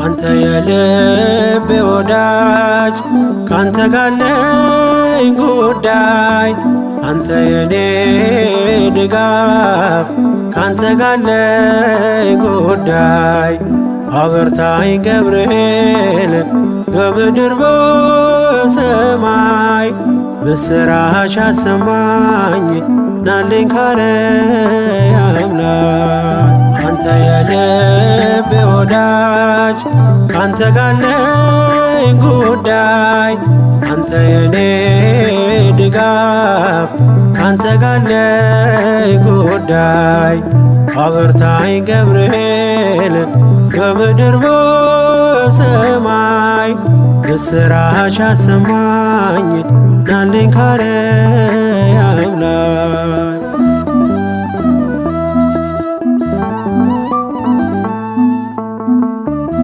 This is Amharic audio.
አንተ የልቤ ወዳጅ ካንተ ጋለኝ ጉዳይ፣ አንተ የኔ ድጋፍ ካንተ ጋለኝ ጉዳይ። አበርታኝ ገብርኤል በምድር በሰማይ፣ ምስራች አሰማኝ ናልኝ ካርያም ላይ። አንተ የልቤ ወዳጅ ካንተ ጋለኝ ጉዳይ፣ አንተ የኔ ድጋፍ ካንተ ጋለኝ ጉዳይ። አበርታኝ ገብርኤል በምድር በሰማይ፣ ምስራች አሰማኝ ናልኝ ካርያም ላይ።